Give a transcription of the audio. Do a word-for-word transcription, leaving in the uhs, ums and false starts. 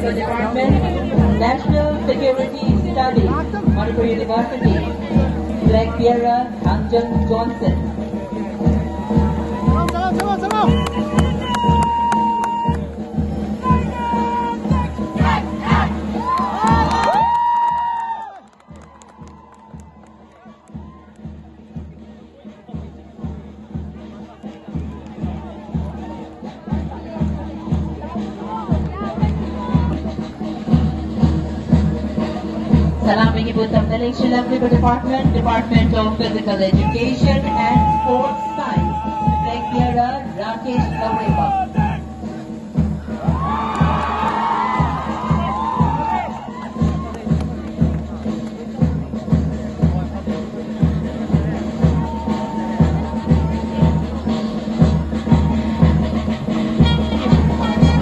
Department, National Security Studies, Manipur University, flag bearer Anjan Johnson. Salam bagi buta Malaysia Department, Department of Physical Education and Sports Science. Flag bearer Rakesh Laweba.